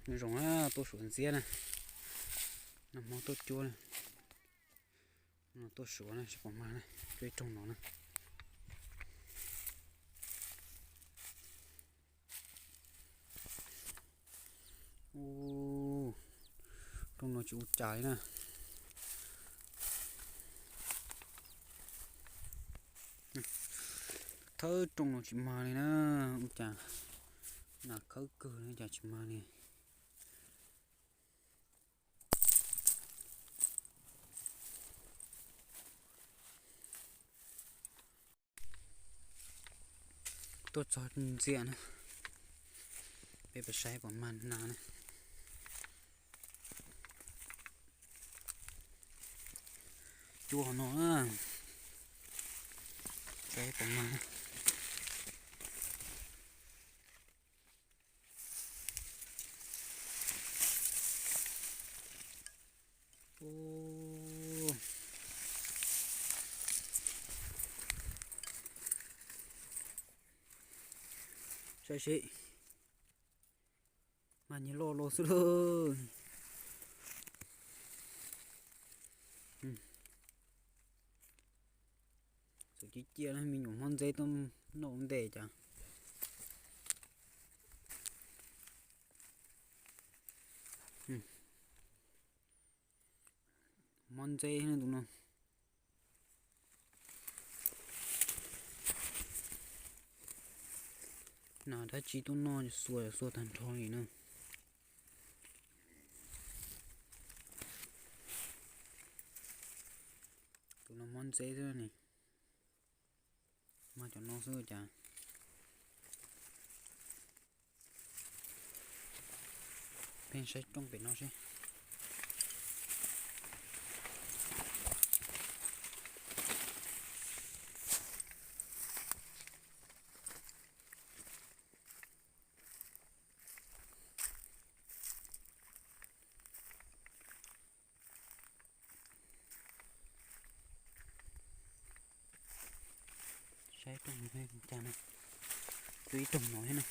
Nyob zoo na, tuaj suav ntxiab na. Nag hmo tuaj cuab na. Tuaj suav na, seb puas mag na. Cuab ib rooj no na. Ub, rooj no tsis ua cas li na. Thawb rooj no tsis mag li na. Ua cas nas khawb kawg li cas tsis mag li. Tuaj txog ntxiab na, peb pab saib puas mag nas na. Cuab no na, saib puas mag. Saib seb, mas nyias loj los xwb lauj. Txawm cia cia me nyuam mob ntxeb tuaj noj ua ntej cas. Mob ntxeb tus no. Nas dab tsi tuaj noj xuas xuas tag nrho li na. Tus no mob ntxeb xwb ne. Mag cov no xwb cas. Pheej saib rooj pem no seb. Saib rooj no cas na. Cuab ib rooj no thiab na.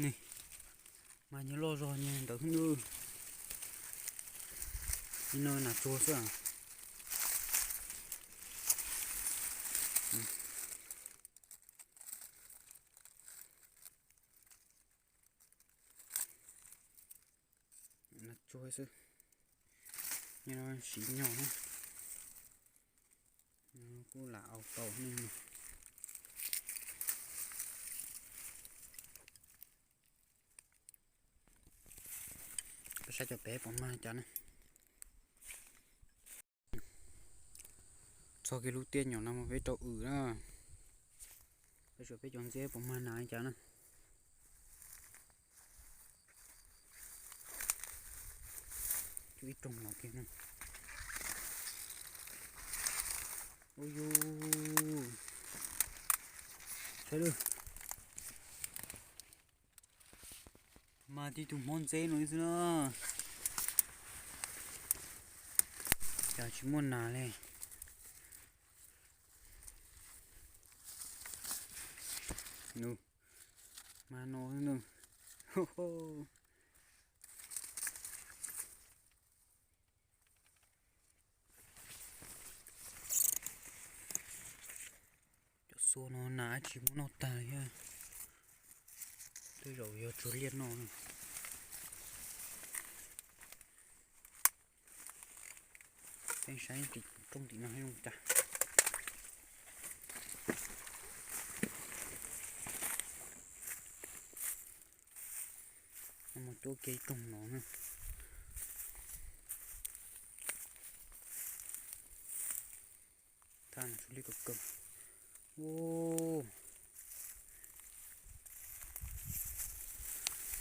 Ne, mas nyias loj zog nyias ntawd xwb nawb. Nim no nas tsuag xwb. Nas tsuag xwb. Nim no siv nyog na. Kuj lam au tau ne. Saib cov pem puas mag cas na. Txog kiag lub tiaj nyom no mus peb rau wm na. Peb suav peb cov ntxiab puas mag nas cas na. Cuab ib rooj no kiag na. Ub yus, saib lawm. Mas tib tug mob ntxeb no xwb na. Cas tsis muaj nas li. Nws, mas no xwb nws. Cov xua no nas dab tsi muab noj tag li thiab. Tej zaum yog tsuag liaj noj no. Peb saib tim rooj tim no zoo cas. Mus cuab kiag ib rooj no na. Thaj no tsw li kawg kawg.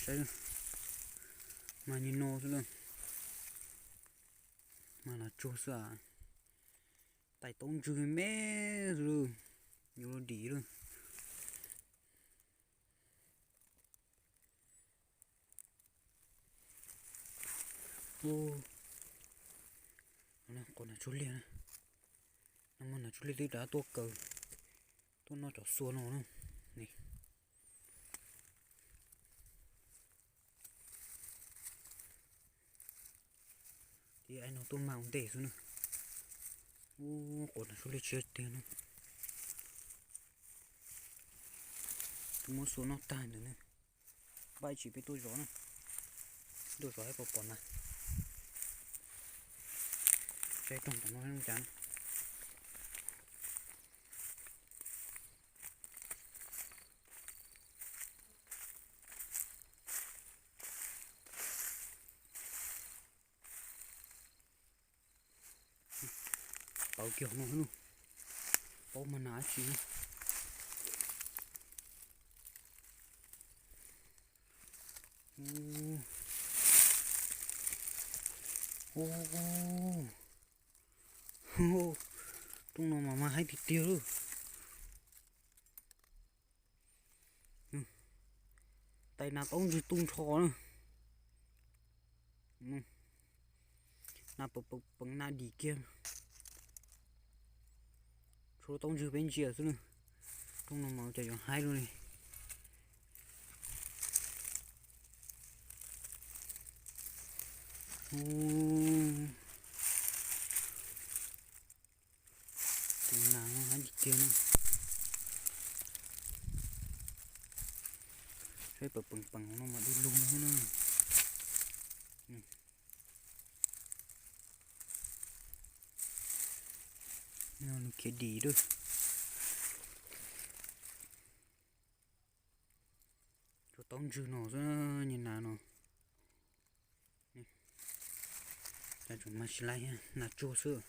Saib, mas nyias no xwb lawm. Mas nas tsuag xwb as. Tais taub ntswg me xwb lawm. Yuav luag dim lawm. Ub, quav nas tsuag liaj na. No mas nas tsuag liaj twb rov tuaj kaw, tuaj noj cov xua no na. Ib no tuaj mag ua ntej xwb na. Ub, quav nas tsuag liaj tshiab tiag na. Twb muab xua noj tag ntawd na. Npaj ib chim peb tuaj zov na. Tuaj zov saib puas pom nas. Saib rooj tom no zoo cas na. Pauv kiag no, paub mas nas dab tsi na. Rooj no mas mas haib tiag tiag lawm. Tais nas taub ntswg tu nrho na. Nas peev nas dim kiag. Tshuav taub ntswg peb ntsia xwb na. Rooj no mas ua cas yuav haib luaj li. Tus nas no haib tiag tiag na. Saib peev peev peev no mas du lug no na. Nws khiav dim lawm. Tshuav taub ntswg no xwb, niag nas no. Cas tseem mag tsis laib, nas tsuag xwb.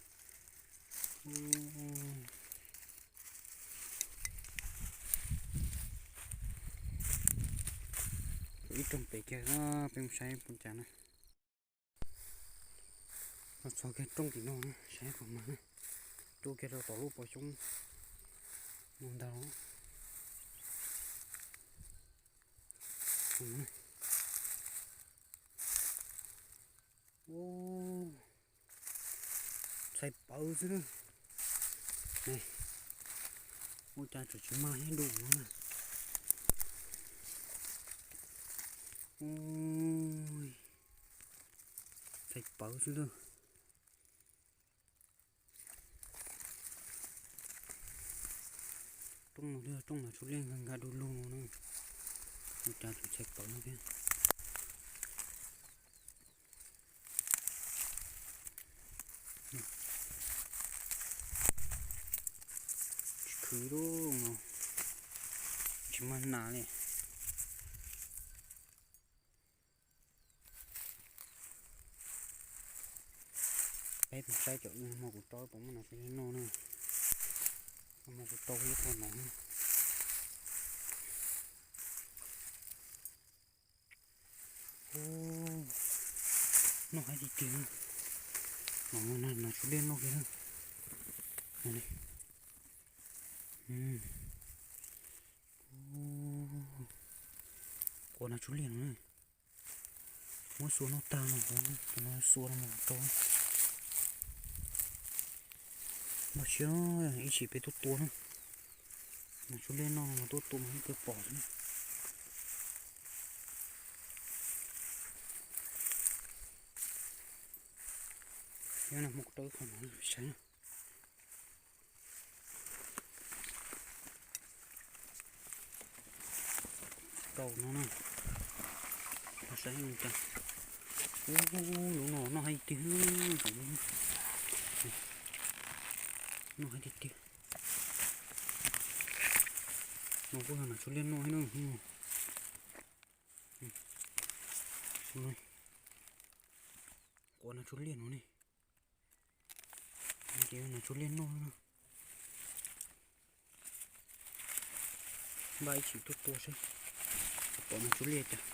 Ib rooj pem kiag, peb mus saib puas cas na. Los txog kiag rooj tim no na, saib puas mag na. Tuaj kiag rau tom lub pov xyoob no ntag. Ub, ntxhais pawv xwb na. Ua cas tseem tsis mag thiab du no na. Ntxhais pawv xwb na. Rooj no thiab, rooj nas tsuag liaj nkag nkag du lug no na. Ua cas tseem ntxhais pawv no thiab. Tsis khwv lub no, tsis mag nas li. Peb mus saib cov wb hmo kuv rau puas muaj nas tsuag liaj noj na. Hmo kuv rau ib qho no. Noj haib tiag tiag. No nas tsuag liaj noj kiag na. Quav nas tsuag liaj no. Muab xua noj tag no, tus no xua no mus rau. Npaj siab, ib chim peb tuaj tua na. Nas tsuag liaj noj no mas tuaj tua mas ib pliag pom xwb na. Nyob no muab rau ib qho no saib na. Rau no na, saib no cas. Ub, lub no noj haib tiag, noj haib tiag tiag. No kuj yog nas tsuag liaj noj thiab na. Quav nas tsuag liaj no ne. Ces nas tsuag liaj noj na. Npaj ib chim tuaj tua seb pom nas tsuag liaj cas.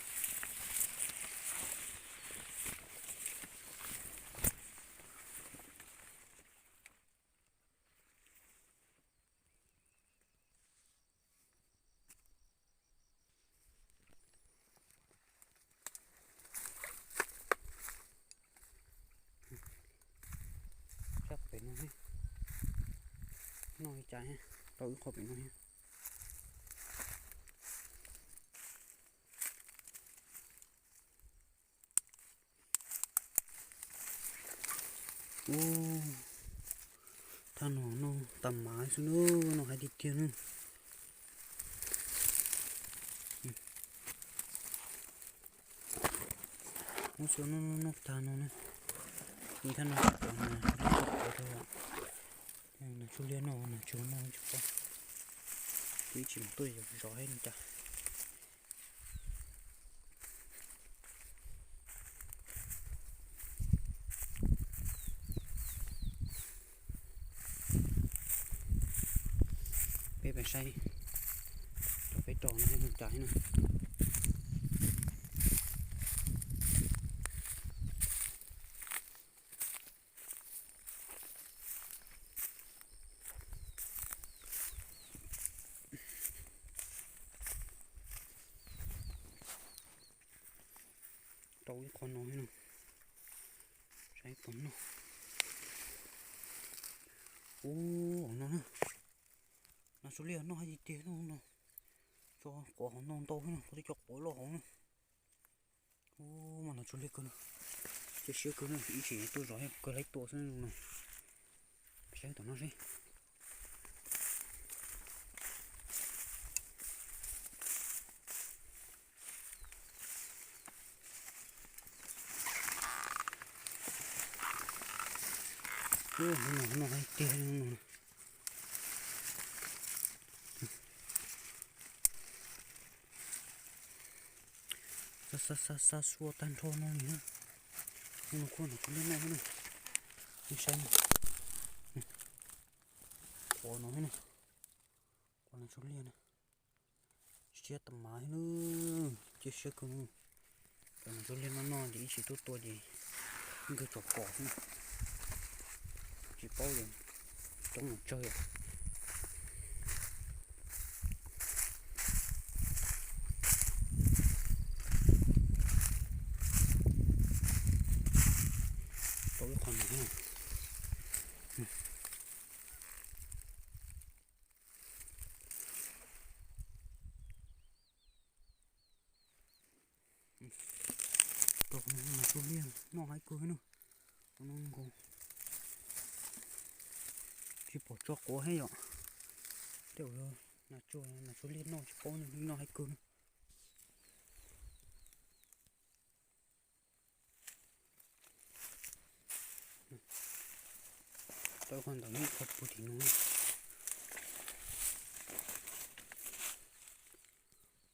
cas thiab, rau ib qho pem no thiab. Ub, thaj no noj tag mav xwb na, noj haib tiag tiag na. Muab xua noj noj tag no na. Ib thaj no tsis pom nas tsuag liab rau, nas tsuag liab no nas tsuag no tsis pom. Twb tsis mus tuaj zov zov li cas. Peb pais saib cov peb rau no cas na. Rau ib qho no thiab no. Saib puas noj. Ub, hauv no na. Nas tsuag liab noj hais tiag tiag no. Cov quav hauv no ntau thiab no, cov quav loj hauv na. Ub, mas nas tsuag liab kawg no. Cia siab kawg no, ib tsam tuaj zov thiab kawg laib tua xwb no. Saib tom no seb. Ub, no hais tiag no. Xa xa xa xua tag nrho no li na. No kuj nas tsuag liab noj thiab na. Nej saib na. Quav no thiab na. Quav nas tsuag liab na. Siab tas mav thiab na. Cia siab kawg. Cov nas tsuag liab no noj ces ib tsam tuaj tua ces nkawg tsom pom xwb. Tsis paub ces coob mus tsawg. Tau ib qho no. Rau nas tsuag liab noj haib kawg no. Ua no nkaus. Tsis pom tso quav thiab yom. Tej zaum nas tsuag, nas tsuag liab noj tsis paub, noj haib kawg no. Tau qhov ntawm no qhov puag tim no.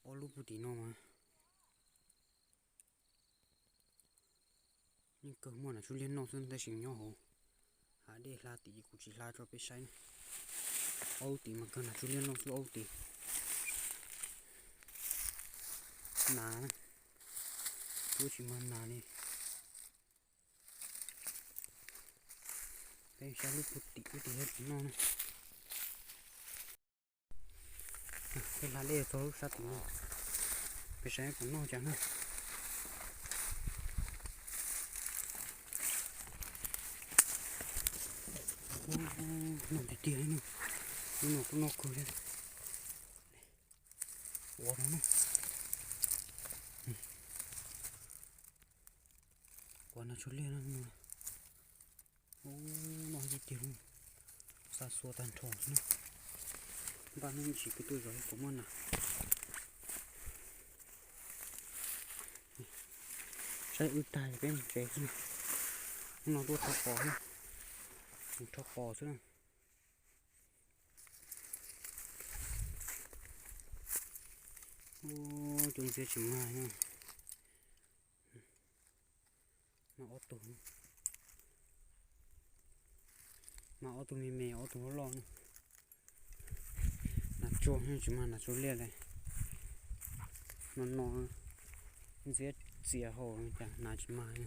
Ob lub puag tim no mas yeej kawg muaj nas tsuag liab noj xwb tab sis nyob hauv hav dej hla tim ces kuv tsis hla tso peb saib na. Ob lub tim mas kawg nas tsuag liab noj xwb ob lub tim. Nas na, twb tsis mag nas li. Peb saib lub puag tim, lub tim no tim no na. Peb hla dej txog lub sab tim no, peb saib puas noj cas na. Noj tiag tiag li no, lub no kuj noj kawg thiab. Ua no na. Ua nas tsuag liab no. Ub, noj tiag tiag li. Xa xua tag nrho xwb na. Npaj hnub ib ntsis peb tuaj zov puas muaj nas. Saib wb tag peb mus tsev xwb na. Hnub no tuaj rho qos xwb. Mus rho qos xwb na. Ub, cov ntxiab tsis mag na. Mag ob tug, mag ob tug me me, ob tug loj loj na. Nas tsuag tsis mag nas tsuag liab li. No no ntxiab txias hauv cas nas tsis mag li.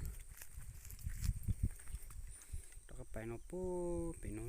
Rov qab pais no puag pem no.